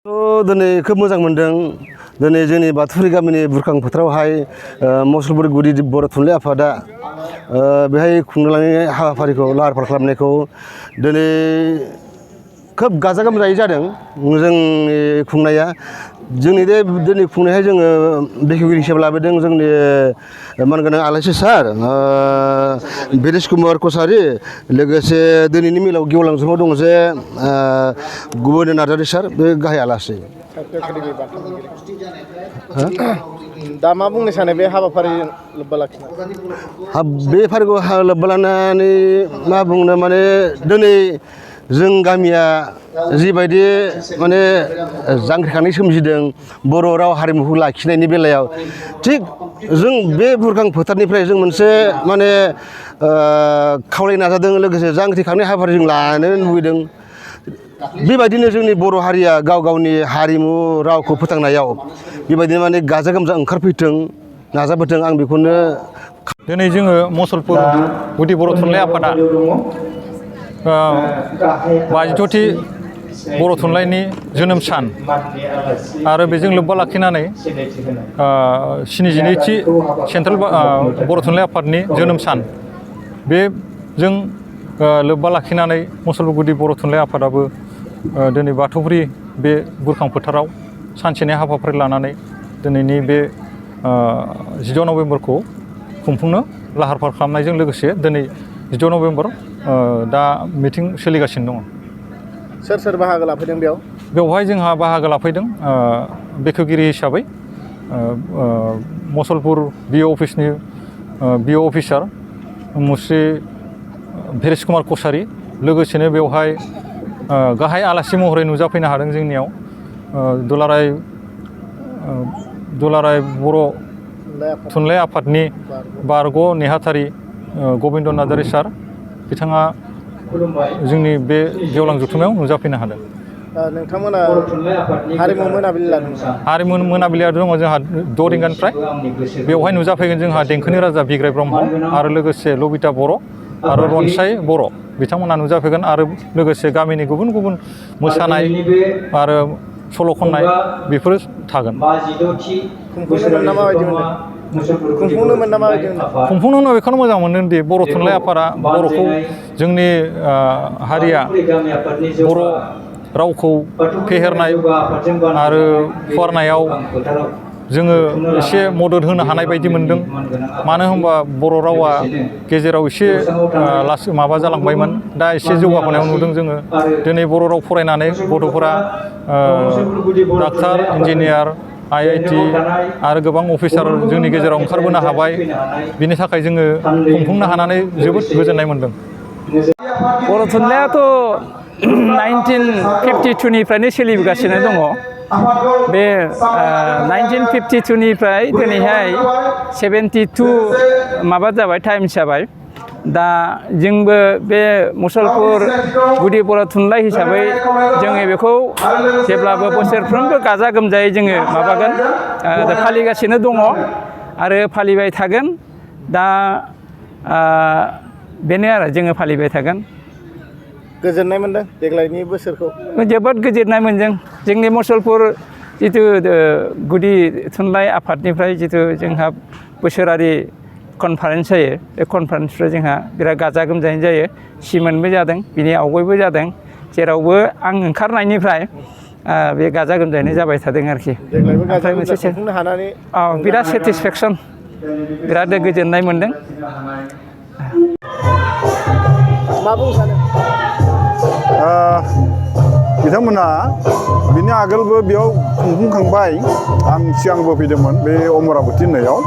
दिनै खोब मोजां मोनदों दिनै जोंनि बाथौफुरि गामिनि बुरखां फोथारावहाय मुसलपुर गुदि बर' थुनलाइ आफादा बेहाय खुंनो लानाय हाबाफारिखौ लाहार फाहार खालामनायखौ दिनै खोब गाजा गोमजायै जादों जोंनि खुंनाया जोंनि दिनै खुंनायहाय जोङो बेखेवगिरि हिसाबै लाबोदों जोंनि मानगोनां आलासि सार बिरेश कुमार कसारि लोगोसे दिनैनि मेलाव गेवलां ज'माव दङ जे गुबुन नार्जारि सार बे गाहाय आलासि दा मा बुंनो सानो बे हाबाफारि लोब्बा लाखिना बे फारिखौ लोब्बा लानानै मा बुंनो माने दिनै जों गामिया जिबायदि माने जांख्रिखांनाय सोमजिदों बर' राव हारिमुखौ लाखिनायनि बेलायाव थिग जों बे बुरखां फोथारनिफ्राय जों मोनसे माने खावलायनो नाजादों लोगोसे जांख्रिखांनाय हाबाफारि जों लानो लुबैदों बेबायदिनो जोंनि बर' हारिया गाव गावनि हारिमु रावखौ फोथांनायाव बेबायदिनो माने गाजा गोमजा ओंखारफैथों नाजाबोथों आं बेखौनो दिनै जोङो मुसलपुर गुदि बर' थुनलाइ आफादा 52थि बर' थुनलाइनि जोनोम सान आरो बेजों लोब्बा लाखिनानै 72थि सेन्ट्रेल बर' थुनलाइ आफादनि जोनोम सान बेजों लोब्बा लाखिनानै मुसलपुर गुदि बर' थुनलाइ आफादाबो दिनै बाथौफुरि बे बुरखां फोथाराव सानसेनि हाबाफारि लानानै दिनैनि बे 10 नभेम्बरखौ खुंफुंनो लाहार फाहार खालामनायजों लोगोसे दिनै 10 नभेम्बर दा मिटिं सोलिगासिनो दङ। सोर बाहागो लाफैदों बेवहाय जोंहा बाहागो लाफैदों बेखेवगिरि हिसाबै मुसलपुर बिअ अफिसनि बिअ अफिसार मुस्रि भिरेश कुमार कसारि लोगोसेनो बेवहाय गाहाय आलासि महरै नुजाफैनो हादों जोंनियाव दुलाराय बर' थुनलाइ आफादनि बारग' नेहाथारि गबिन्द नार्जारि सार बिथाङा जोंनि बे गेवलां जथुमायाव नुजाफैनो हादों। नोंथांमोना हारिमु मोनाबिलि लादों हारिमु मोनाबिलिया दङ जोंहा 6 रिंगानिफ्राय बेवहाय नुजाफैगोन जोंहा देंखोनि राजा बिग्राय ब्रह्म आरो लोगोसे लबिता बर' आरो रनसाय बर' बिथांमोना नुजाफैगोन आरो लोगोसे गामिनि गुबुन गुबुन मोसानाय आरो सल' खननाय बेफोरो थागोन। खुंफुंनो उनाव बेखौनो मोजां मोनो दि बर' थुनलाइ आफादा बर'खौ जोंनि हारिया बर' रावखौ फेहेरनाय आरो फुवारनायाव जोङो एसे मदद होनो हानाय बायदि मोनदों मानो होनबा बर' रावा गेजेराव एसे माबा जालांबायमोन दा एसे जौगाहोनायाव नुदों जोङो दिनै बर' राव फरायनानै गथ'फोरा डाक्टार इन्जिनियार IIT आरो गोबां अफिसार जोंनि गेजेराव ओंखारबोनो हाबाय बिनि थाखाय जोङो खुंफुंनो हानानै जोबोद गोजोननाय मोनदों। बर' थुनलाइयाथ' 1952 निफ्रायनो सोलिबोगासिनो दङ बे 1952 निफ्राय दिनैहाय 72 माबा जाबाय टाइम्स जाबाय दा जोंबो बे मुसलपुर गुदि बर' थुनलाइ हिसाबै जोङो बेखौ जेब्लाबो बोसोरफ्रोमबो गाजा गोमजायै जोङो माबागोन फालिगासिनो दङ आरो फालिबाय थागोन दा बेनो आरो जोङो फालिबाय थागोन। गोजोननाय मोनदों देग्लायनि बोसोरखौ जोबोद गोजोननाय मोनदों जोंनि मुसलपुर जिथु गुदि थुनलाइ आफादनिफ्राय जिथु जोंहा बोसोरारि कनफारेन्स जायो बे कनफारेन्सफ्रा जोंहा बिराद गाजा गोमजायै जायो सिमोनबो जादों बिनि आवगायबो जादों जेरावबो आं ओंखारनायनिफ्राय बे गाजा गोमजायैनो जाबाय थादों आरोखि बिराद सेटिसफेक्सन बिराद गोजोननाय मोनदों। मा बुंनो सानो बिथांमोना बिनि आगोलबो बेयाव खुंफुंखांबाय आं सिगांबो फैदोंमोन बे अमरावती होननायाव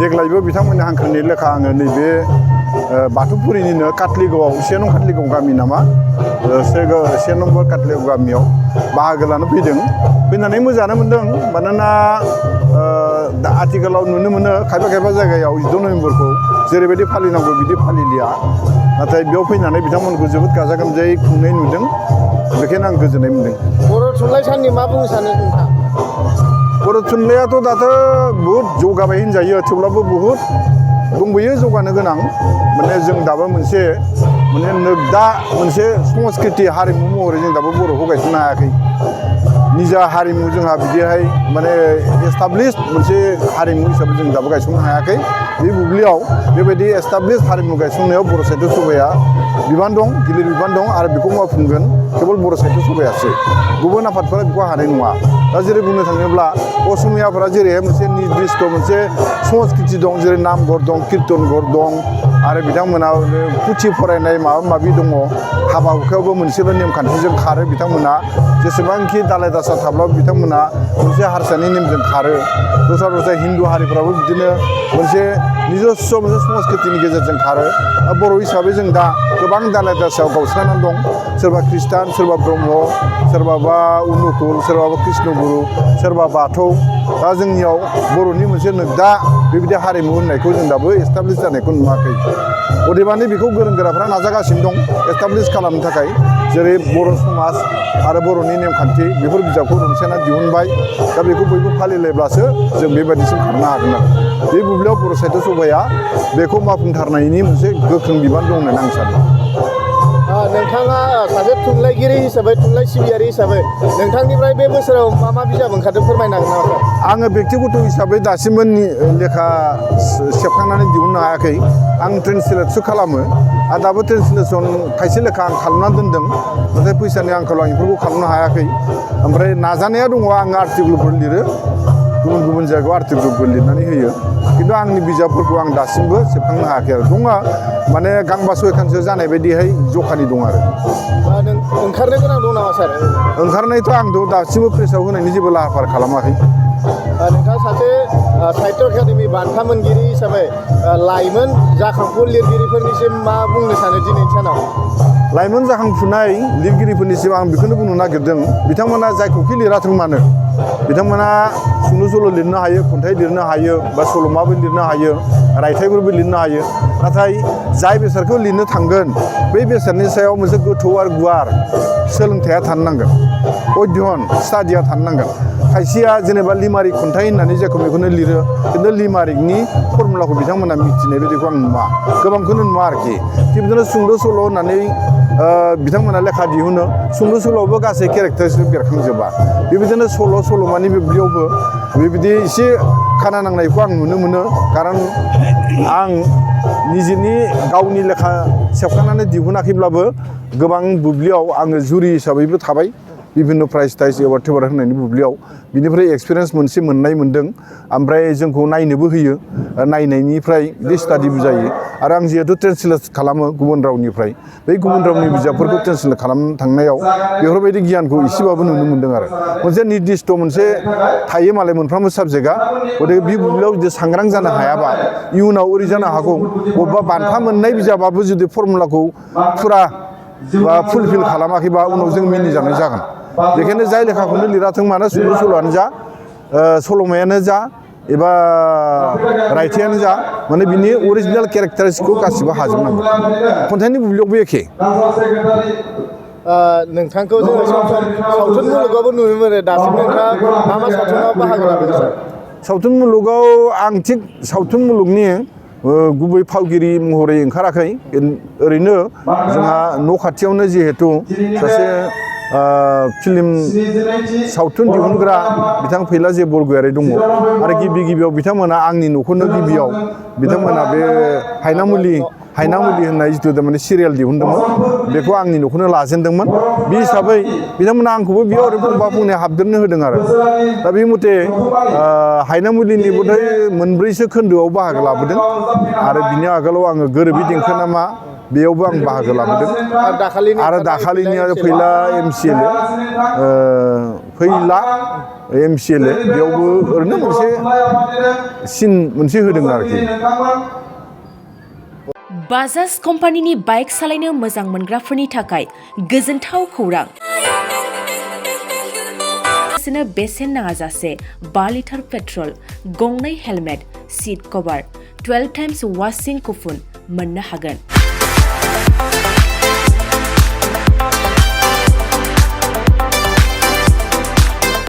देग्लायबो बिथांमोननि हांख्रायनाय लेखा आङो नैबे बाथौफुरिनिनो काटलिगावआव 1 नं काटलिगाव गामि नामा 1 नम्बर काटलिगाव गामियाव बाहागो लानो फैनानै मोजाङानो मोनदों मानोना दा आथिखालाव नुनो मोनो खायफा खायफा जायगायाव 10 नभेम्बरखौ जेरैबायदि फालिनांगौ बिदि फालिलिया नाथाय बेयाव फैनानै बिथांमोनखौ जोबोद गाजा गोमजायै खुंनाय नुदों बेखायनो आं गोजोननाय मोनदों। बर' थुनलाइ साननि मा बुंनो सानो नोंथां? बर' थुनलाइयाथ' दाथ' बहुद जौगाबाय होनजायो थेवब्लाबो बहुद दंबोयो जौगानो गोनां माने जों दाबो मोनसे दा मोनसे संस्कृति हारिमु महरै जों दाबो बर'खौ गायसननो हायाखै निजा हारिमु जोंहा बिदिहाय माने एस्टाब्लिश मोनसे हारिमु हिसाबै जों दाबो गायसंनो हायाखै बे बुब्लियाव बेबायदि एस्टाब्लिश हारिमु गायसंनायाव बर' साहित्य सभाया बिबान दं गिलिर बिबान दं आरो बेखौ मावफुंगोन केवल बर' साहित्य सभायासो गुबुन आफादफोरा बेखौ हानाय नङा दा जेरै बुंनो थाङोब्ला असमियाफोरा जेरैहाय मोनसे निर्दिष्ट मोनसे संस्कृति दं जेरै नामघर दं कीर्तनघर दं आरो बिथांमोना पुथि फरायनाय माबा माबि दङ हाबा हुखायावबो मोनसेल' नेमखान्थिजों खारो बिथांमोना जेसेबांखि दालाय दासा थाब्लाबो बिथांमोना मोनसे हारसानि नेमजों खारो दस्रा हिन्दु हारिफ्राबो बिदिनो मोनसे निजस्व मोनसे संस्कृतिनि गेजेरजों खारो बर' हिसाबै जों दा गोबां दालाय दासायाव गावस्रानानै दं सोरबा ख्रिस्टान सोरबा ब्रह्म सोरबाबा अनुकुल सोरबाबा कृष्णगुरु सोरबा बाथौ दा जोंनियाव बर'नि मोनसे दा बेबायदि हारिमु होननायखौ जों दाबो एस्टाब्लिश जानायखौ नुवाखै अदेबानि बेखौ गोरों गोराफ्रा नाजागासिनो दं एस्टाब्लिश खालामनो थाखाय जेरै बर' समाज आरो बर'नि नेमखान्थि बेफोर बिजाबखौ रनसायना दिहुनबाय दा बेखौ बयबो फालिलायब्लासो जों बेबायदिसिम खारनो हागोन आरो बे बुब्लियाव बर' साहित्य सभाया बेखौ मावफुंथारनायनि मोनसे गोख्रों बिबान दं होननानै आं सानो नोंथाङा सासे थुनलाइगिरि हिसाबै थुनलाइ सिबियारि हिसाबै नोंथांनिफ्राय बे बोसोराव मा बिजाब ओंखारदों फोरमायनो हागोन नामा सार आङो बेक्तिगत हिसाबै दासिमबो लेखा सेबखांनानै दिहुननो हायाखै आं ट्रेन्सलेटसो खालामो आरो दाबो ट्रेन्सलेसन खायसे लेखा आं खालामनानै दोनदों नाथाय फैसानि आंखालाव आं बेफोरखौ खालामनो हायाखै ओमफ्राय नाजानाया दङ आं आर्टिकेलफोर लिरो गुबुन गुबुन जायगायाव आर्टिकेलफोरबो लिरनानै होयो खिन्थु आंनि बिजाबफोरखौ आं दासिमबो सेबखांनो हायाखै आरो दङ माने गांबा सयखानसो जानाय बायदिहाय जखानि दं आरो ओंखारनो गोनां दं नामा सार ओंखारनायथ' आंथ' दासिमबो प्रेसआव होनायनि जेबो लाहार फाहार खालामाखै नोंथाङा सासे साहित्य एकाडेमि बान्था मोनगिरि हिसाबै लाइमोन जाखांफु लिरगिरिफोरनिसिम मा बुंनो सानो दिनैनि सानाव लाइमोन जाखांफुनाय लिरगिरिफोरनिसिम आं बेखौनो बुंनो नागिरदों बिथांमोना जायखौखि लिराथों मानो बिथांमोना सुंद' सल' लिरनो हायो खन्थाइ लिरनो हायो बा सल'माबो लिरनो हायो रायथाइफोरबो लिरनो हायो नाथाय जाय बेसादखौ लिरनो थांगोन बै बेसादनि सायाव मोनसे गोथौ आरो गुवार सोलोंथाइया थानो नांगोन अध्ययन स्टाडिया थानो नांगोन खायसेया जेनेबा लिमारिक खन्थाइ होननानै जायखौ बेखौनो लिरो खिन्थु लिमारिकनि फर्मुलाखौ बिथांमोना मिथिनाय बायदिखौ आं नुवा गोबांखौनो नुवा आरोखि थिग बिदिनो सुंद' सल' होननानै बिथांमोना लेखा दिहुनो सुंद' सल'आवबो गासै केरेक्टार्सखौ बेरखांजोबा बेबायदिनो सल'मानि बेयावबो बेबायदि एसे खाना नांनायखौ आं नुनो मोनो खारन आं निजेनि गावनि लेखा सेबखांनानै दिहुनाखैब्लाबो गोबां बुब्लियाव आङो जुरि हिसाबैबो थाबाय बिभिन्न प्राइज टाइज एवार्ड टेवार्ड होनायनि बुब्लियाव बिनिफ्राय एक्सपिरियेन्स मोनसे मोननाय मोन्दों ओमफ्राय जोंखौ नायनोबो होयो नायनायनिफ्राय बिदि स्टाडिबो जायो आरो आं जिहेतु ट्रेन्सलेट खालामो गुबुन रावनिफ्राय बै गुबुन रावनि बिजाबफोरखौ ट्रेन्सलेट खालामनो थांनायाव बेफोरबायदि गियानखौ एसेबाबो नुनो मोन्दों आरो मोनसे निर्दिष्ट मोनसे थायो मालाय मोनफ्रोमबो साबजेक्टआ गथिखे बे बुब्लियाव जुदि सांग्रां जानो हायाबा इयुनाव ओरै जानो हागौ बबेबा बान्था मोननाय बिजाबाबो जुदि फर्मुलाखौ फुरा बा फुलफिल खालामाखैबा उनाव जों मिनिजानाय जागोन बेखायनो जाय लेखाखौनो लिराथों मानो सुंद' सल'आनो जा सल'मायानो जा एबा रायथायानो जा माने बिनि अरिजिनेल केरेक्टारिस्टिकखौ गासिबो हाजोबनांगौ खन्थाइनि बुब्लियावबो एखे नोंथांखौ जोङो सम सम सावथुन मुलुगावबो नुनो मोनो दासिम नोंथाङा मा सावथुनाव बाहागो लादों सार सावथुन मुलुगाव आं थिग सावथुन मुलुगनि गुबै फावगिरि महरै ओंखाराखै ओरैनो जोंहा न' खाथियावनो जिहेथु सासे फिल्म सावथुन दिहुनग्रा बिथां फैलाजे बरगयारि दङ आरो गिबियाव बिथांमोना आंनि न'खौनो गिबियाव बिथांमोना बे हायनामुलि होननाय जिथु माने सिरियाल दिहुनदोंमोन बेखौ आंनि न'खौनो लाजेनदोंमोन बे हिसाबै बिथांमोना आंखौबो बेयाव ओरै फंफा फंनै हाबदेरनो होदों आरो दा बे मथे हायनामुलिनि बोथाय मोनब्रैसो खोन्दोआव बाहागो लाबोदों आरो बिनि आगोलाव आङो गोरोबि देंखो नामा बेयावबो आं बाहागो लाबोदों आरो दाखालिनिया फैला MCLA बेयावबो ओरैनो मोनसे सिन मोनसे होदों आरोखि बाजाज कम्पानिनि बाइक सालायनो मोजां मोनग्राफोरनि थाखाय गोजोनथाव खौरां बेसेन नाङाजासे 5 लिटार पेट्रल गंनै हेलमेट सीट कभार 12 टाइम्स वाशिं कुपन मोननो हागोन।